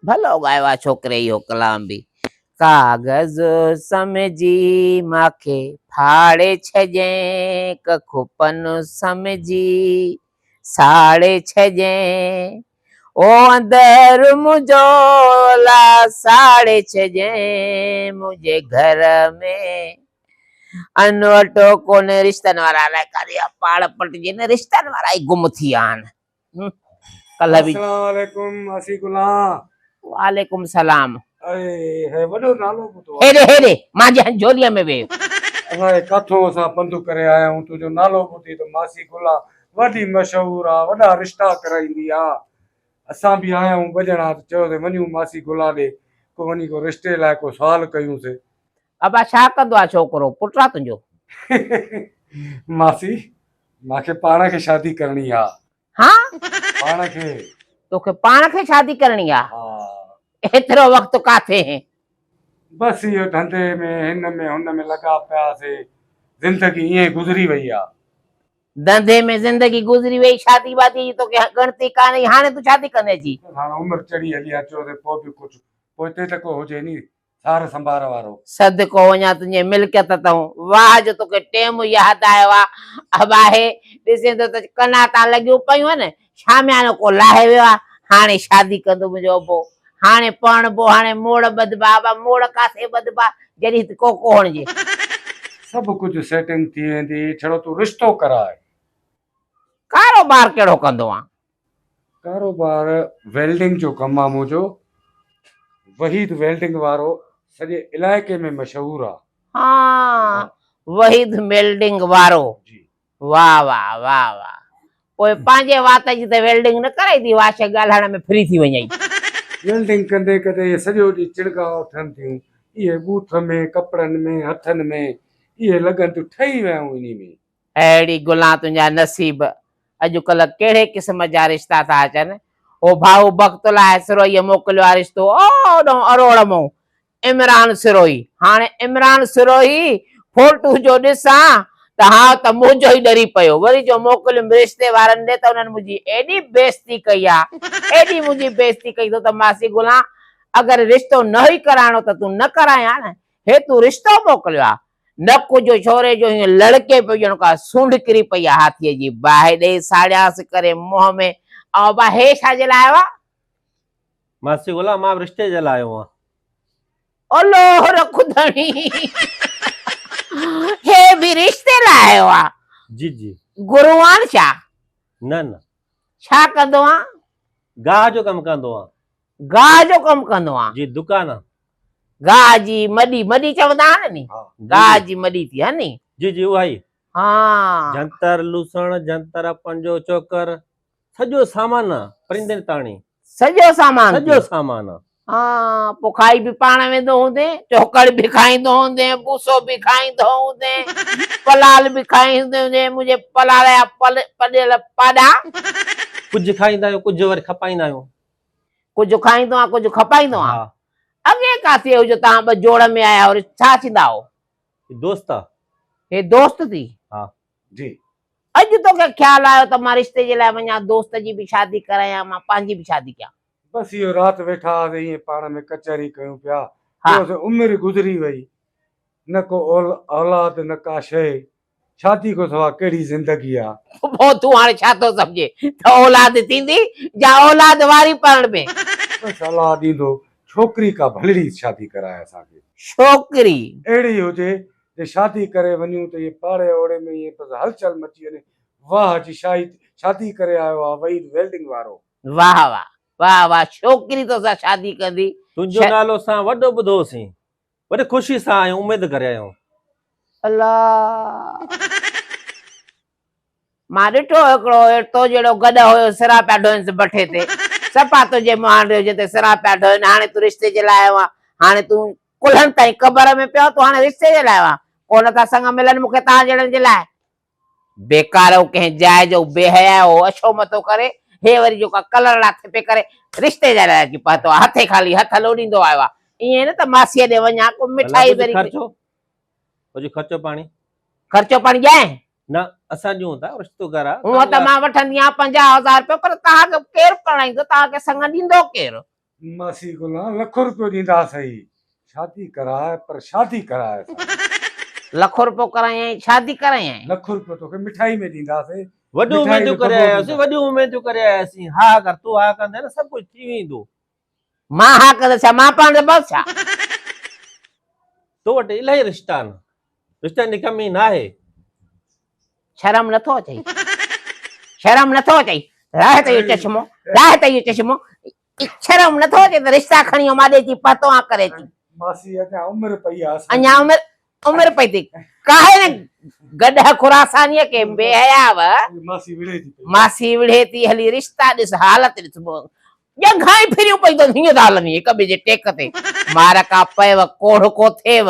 ڀلو ڳايو آ ڇوڪري اهو ڪلام به. ڪاغذ سمجهي ماکي ڦاڙي ڇڏين ڪک پن سمجهي ساڙي ڇڏين او اندر منهنجو لا ساڙي ڇڏين منهنجي گهر ۾ انوٽو ڪونهي رشتن وارا الائي ڪاڏي ويا پاڙ پٽجي نه رشتن وارا ئي گم ٿي ويا آهن. ڪلهه به. السلام عليڪم ماسي گلان. وعليڪم سلام. اي هي وڏو نالو ٻڌو آ. هيڏي هيڏي مانجي هنجوليء ۾ ويهه. الائي ڪاٿون اسان پنڌ ڪري آيا آهيون تنهنجو نالو ٻڌي ته ماسي گلان وڏي مشهور آ وڏا رشتا ڪرائيندي آ اسان به آيا آهيون ٻه ڄڻا ته چيوسي وڃون ماسي گلان ڏي ڪو وڃي ڪو رشتي لاء ڪو سوال ڪيونسي. ابا ڇا ڪندو آ ڇوڪرو پٽ آ تنهنجو. ماسي مان کي پاڻ کي شادي ڪرڻي آ. ها؟ پاڻ کي. توکي پاڻ کي شادي ڪرڻي آ؟ ها. ايترو وقت ڪاٿي هين؟ بس اهو ڌنڌي ۾ هن ۾ هن ۾ لڳا پيا سي زندگي ائين ئي گذري وئي آ. ڌنڌي ۾ زندگي گذري وئي شادي وادي جي توکي ڳڻتي ڪانه هاڻي تون شادي ڪندين اچي؟ بس هاڻ عمر چڙهي هلي آ چيو سي پوء به ڪجهه پوئتي ته ڪو هجي ني سار سنڀار وارو. صدقو وڃان تنهنجي ملڪيت تئون. واهه جو توکي ٽيم ياد آيو آ. اباهي ڏسين ٿو ته ڪناتان لڳيون پيون آهن. شاميانو ڪو لاهي ويو آ. هاڻي شادي ڪندو منهنجو ابو. هاڻي پرڻبو، هاڻي موڙ ٻڌبا. ابا موڙ ڪاٿي ٻڌبا جڏهن هت ڪوڪو هڻجي. سڀ ڪجهه سيٽنگ ٿي ويندي، ڇڙو تون رشتو ڪراء. ڪاروبار ڪهڙو ڪندو آن؟ ڪاروبار ويلڊنگ جو ڪم آ منهنجو. وحيد ويلڊنگ وارو سڄي علائقي ۾ مشهور آ. ها وحيد ويلڊنگ وارو. جي. واه واه واه واه پوء پنهنجي وات جي ته ويلڊنگ نه ڪرائي ٿي واشه ڳالهائڻ ۾ ڦري ٿي وڃئي. ويلڊنگ ڪندي ڪندي اهي سڄو ڏينهن چڻگا اٿن ٿيون اهي ٻوٿ ۾ ڪپڙن ۾ هٿن ۾ اهي لڳن ٿيون ٺهي ويا آهيون انهي ۾. اهڙي گلان تنهنجا نصيب. اڄڪلهه ڪهڙي قسم جا رشتا ٿا اچن. هو ڀائو بخت لاء سروهيء موڪليو آ رشتو اوڏهون اروڙ مون. عمران سروهي. هاڻي عمران سروهي فوٽو جو ڏسان ته هانء ته منهنجو ئي ڏري پيو. وري جو موڪليم رشتي وارن ڏي ته انهن منهنجي ايڏي بيعزتي ڪئي آ، ايڏي منهنجي بيعزتي ڪئي اٿو ته ماسي گلان اگر رشتو نه هئي ڪرائڻو ته تون نه ڪرائين ها نه. هي تون رشتو موڪليو آ. نڪ جو ڇوري جو هيئن لڙڪي پيو ڄڻ ڪا سونڍ ڪري پئي آ هاٿيء جي. باهه ڏيئي ساڙيانس ڪري منهن ۾. ۽ ابا هي ڇا جي لاء آيو آ؟ ماسي غلام مان به رشتي جي لاء آيو آهيان. الهه رک ڌڻي هي به رشتي لاء آيو آ؟ جي جي. گرو آن ڇا؟ نه نه. ڇا ڪندو آن؟ گاهه جو ڪم ڪندو آن. گاهه جو ڪم ڪندو آن؟ جي دڪان آ. گاهه جي مڏي، مڏي چوندا آهن ني؟ گاهه جي مڏي ٿي ها ني؟ جي جي اها ئي. ها. جنتر، لوسڻ، جنتر، پنجو، چوڪر، سڄو سامان آ، پرندين تاڻي. سڄو سامان ٿي؟ سڄو سامان آ. ها، پوء کائي به پاڻ ويندو هوندين، چوڪڙ به کائيندو هوندين، بوسو به کائيندو هوندين، پلال به کائيندو هوندين، منهنجي پلال جا پڏيل پاڏا. ڪجهه کائيندا آهيون، ڪجهه وري کپائيندا آهيون. ڪجهه کائيندو آهيان، ڪجهه کپائيندو آهيان. ها. اڳي ڪاٿي هو جو توهان ٻه جوڙ ۾ آيا هو، ڇا ٿيندا هو؟ هي دوست آ. هي دوست ٿي؟ ها. جي. اڄ توکي خيال آيو ته مان رشتي جي لاء وڃان، دوست جي به شادي ڪرايان، مان پنهنجي به شادي ڪيان. بس اهو رات ويٺا هئاسين ائين پاڻ ۾ ڪچهري ڪيون پيا. ها. چيوسين عمر گذري وئي، نه ڪو اولاد نه ڪا شيء، شادي کان سوا ڪهڙي زندگي آ. پوء تون هاڻي ڇا ٿو سمجهين ته اولاد ٿيندي يا اولاد واري پرڻبين؟ بس الله ڏيندو ڇوڪري ڪا ڀلڙي شادي ڪرائي اسان کي. ڇوڪري؟ اهڙي هجي جي شادي ڪري وڃون ته ائين پاڙي اوڙي ۾ ائين بس هلچل مچي وڃي واهه جي شاهي شادي ڪري آيو آ وحيد ويلڊنگ وارو. واهه واهه واهه واهه ڇوڪري توسان شادي ڪندي. تنهنجو نالو اسان وڏو ٻڌو هوسين. وڏي خوشي سان ۽ اميد ڪري آيو. الله مان ڏٺو هڪڙو تو جهڙو گڏهه هيو سرا پيا ڍوئنس بٺي تي صفا تنهنجي مهانڊي جو جتي سرا پيا ڍوئن هاڻي تون رشتي جي لاء آيو آهين هاڻي تون ڪلهن تائين قبر ۾ پيو تون هاڻي رشتي جي لاء آيو آهين ڪونه ٿا سڱ ملن مون کي توهان جهڙن جي لاء. بيڪارو ڪنهن جاء جو بي حياء هو اڇو مٿو ڪري هي وري جيڪو ڪلرڙا ٿپي ڪري رشتي جا لاء اچي پهتو آهي هٿي خالي هٿ لوڏيندو آيو آهي ائين نه ته ماسيء ڏي وڃان ڪو مٺائي وري خرچو ڪجهه خرچو پاڻي خرچو پاڻي ڏيانء نه اسان ڏيون ٿا رشتو گهر آ هونء ته مان وٺندي آهيان 50000 رپيو پر توهان کي ڪير پرڻائيندو توهان کي سڱ ڏيندو ڪير؟ ماسي گلان لک روپيو ڏينداسين شادي ڪراء پر شادي ڪراء اسان. لک روپيو ڪرايائين شادي ڪرايائين. لک روپيو توکي مٺائي ۾ ڏينداسين. وڏيون اميدون ڪري آياسين وڏيون اميدون ڪري آياسين ها ها ڪر تون ها ڪندين نه سڀ ڪجهه ٿي ويندو. مان ها ڪندس ڇا مان پاڻ ته بس ڇا. تو وٽ الاهي رشتا آهن رشتن جي ڪمي ناهي. شرم نٿو اچئي شرم نٿو اچئي راهه ته اهو چشمو راهه ته اهو چشمو شرم نٿو اچي ته رشتا کڻي ماڏي اچي پتو آ ڪري ٿي. ماسي اڃا عمر پئي آ اسان اڃا عمر عمر پئي ٿي ڪاهي نه گڏهه خراسانيء کي بي حيا و ماسي وڙهي ٿي پئي ماسي وڙهي ٿي هلي رشتا ڏس حالت ڏس ڄنگهان ئي ڦريون پئي اٿس هيئن ٿا هلن هڪ ٻئي جي ٽيڪ تي مار ڪا پئي و ڪوڙهه ڪو ٿئي و.